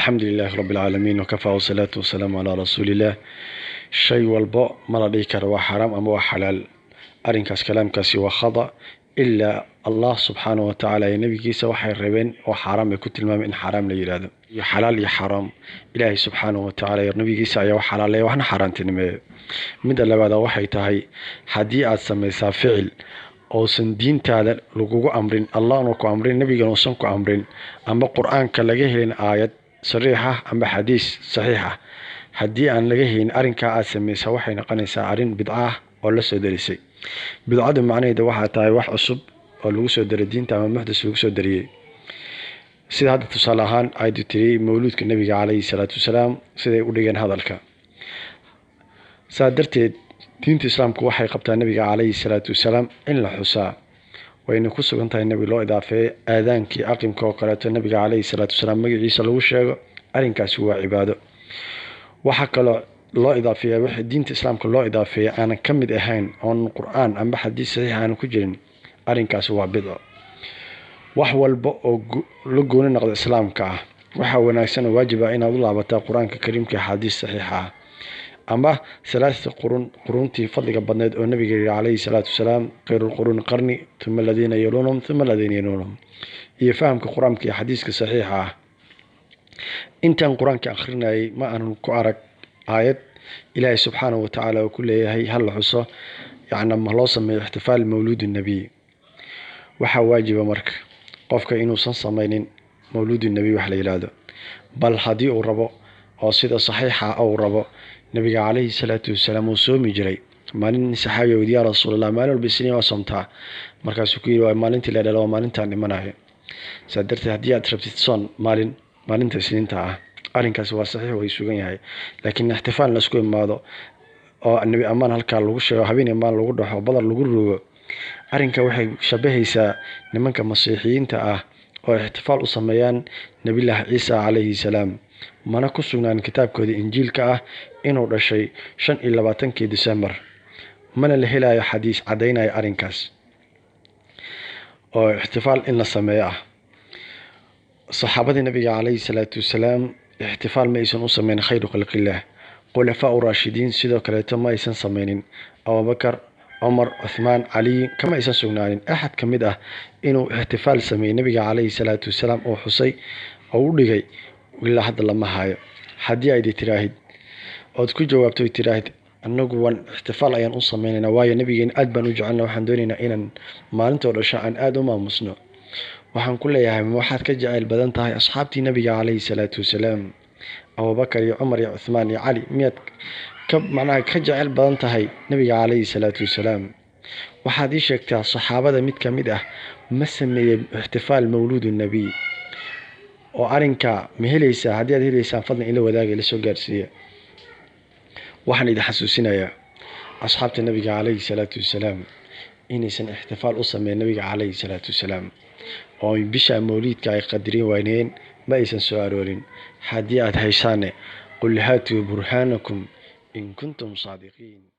Alxamdu lilahi rabbi alcaalamiin, wakafaa, wasalaatu wasalaamu calaa rasuuliillah. Shay walbo ma la dhihi karo waa xaaraam ama waa xalaal. Arrinkaas, kalaamkaasi waa khada, ilaa Allah subxaanahu watacaala iyo nabigiisa waxay rabeen oo xaaraam ay ku tilmaameen in xaaraam la yidhaahdo. Iyo xalaal iyo xaaraam, Ilaahay subxaanahu watacaala iyo nabigiisa ayaa wax xalaaleeya, waxna xaaraantinimeeya. Midda labaada waxay tahay, haddii aad samaysaa ficil oosan diintaada lagugu amrin, Allahna ku amrin, nabigana uusan ku amrin, ama Qur-aanka laga helin aayad sariix ah ama xadiis saxiix ah, haddii aan laga helin, arrinkaa aad samaysaa waxay noqonaysaa arrin bidco ah oo la soo derisay. Bidcadu macnaheeda waxaa tahay wax cusub oo lagu soo daray diinta ama muxdas lagu soo dariyey. Sida hadda tusaale ahaan aydu tiri mawluudka nabiga calayhi salaatu wasalaam, siday u dhigeen hadalka. Saa darteed diinta Islaamku waxay qabtaa nabiga calayhi salaatu wasalaam in la xusaa, wayna ku sugan tahay nabi loo idaafeeyo aadaankii aqimka oo kaleeto, nabiga calayhi salaatu wasalaam magaciisa lagu sheego. Arrinkaasi waa cibaado. Waxaa kaloo loo idaafeeya wixii diinta Islaamka loo idaafeeya aanan ka mid ahayn, oon Qur-aan amba xadiis saxiix aanan ku jirin, arrinkaasi waa bidco. Wax walba oo la gooni noqdo Islaamka ah, waxaa wanaagsan oo waajib ah inaad u laabataa Qur-aanka Kariimka, axaadiis saxiixa ah, ama salaasata qurun, quruntii fadliga badneyd oo nabiga yihi calayhi salaatu wasalaam: "Khayru lquruuni qarni, uma aladiina yaluunhum, uma aladiina yaluunhum", iyo fahamka Qur-aanka iyo xadiiska saxiixa ah. Intaan Qur-aanka akhrinayay ma aanan ku arag aayad Ilaahay subxaanahu watacaala uu ku leeyahay hal la xuso, yacni ma loo sameeyo ixtifaal mawluudi nebiy. Waxaa waajiba marka qofka inuusan sameynin mawluudi nebiy wax la yidhaahdo. Bal haddii uu rabo oo sida saxiixa uu rabo, nabiga calayhi salaatu wasalaam uu soomi jiray. Maalin nin saxaabiya weydi: "Yaa Rasuulallah, maalin walba Isniin waa soomtaa?" Markaasuu ku yidhi: "Waa maalintii la dhalo, waa maalintaan dhimanayo." Saa darteed haddii aad rabtid, soon maalin maalinta Isniinta ah. Arrinkaasi waa saxiix, way sugan yahay. Laakiin ixtifaal la isku imaado oo nebi ammaan halkaa lagu sheego, habeen ammaan lagu dhaxo, badar lagu rogo, arrinka waxay shabahaysaa nimanka Masiixiyiinta ah oo ixtifaal u sameeyaan Nebillaahi Ciisa calayhi salaam. Mana ku sugnaan kitaabkooda Injiilka ah inuu dhashay 25-kii December, mana la helayo xadiis caddaynaya arrinkaas oo ixtifaal in la sameeyo ah. Saxaabadii nabiga calayhi salaatu wasalaam ixtifaal ma aysan u sameyn khayru khalqillaah. Khulafaa u raashidiin sidoo kaleeto ma aysan sameynin. Abubakar, Cumar, Cuthmaan, Caliy, kama aysan sugnaanin axad ka mid ah inuu ixtifaal sameeyey nabiga calayhi salaatu wasalaam oo xusay oo u dhigay. Ilaa hadda lama hayo. Haddii aydi tiraahid ood ku jawaabto tiraahid: "Anagu waan ixtifaal ayaan u sameynaynaa, waayo nabigeena aad baan u jecelna, waxaan doonaynaa inaan maalintoo dhasho aan aada u maamusno", waxaan ku leeyahay: ma waxaad ka jeceyl badan tahay asxaabtii nabiga calayhi salaatu wasalaam? Abubakar iyo Cumar iyo Cuthmaan iyo Cali miyaad ka macnaha ka jecel badan tahay nabiga calayhi salaatu wasalaam? Waxaad ii sheegtaa, saxaabada mid ka mid ah ma sameeyey ixtifaal mawluud nebiy? Oo arrinka ma helaysaa? Haddii aad heleysaan, fadlan ila wadaaga, ila soo gaarsiiya. Waxaan idin xasuusinayaa asxaabta nabiga calayhi salaatu wasalaam inaysan ixtifaal u sameyn nabiga calayhi salaatu wasalaam oo bisha mawliidka ay qadarin wayneen, ma aysan soo aroorin. Haddii aad haysaane, qul haatuu burhaanakum in kuntum saadiqiin.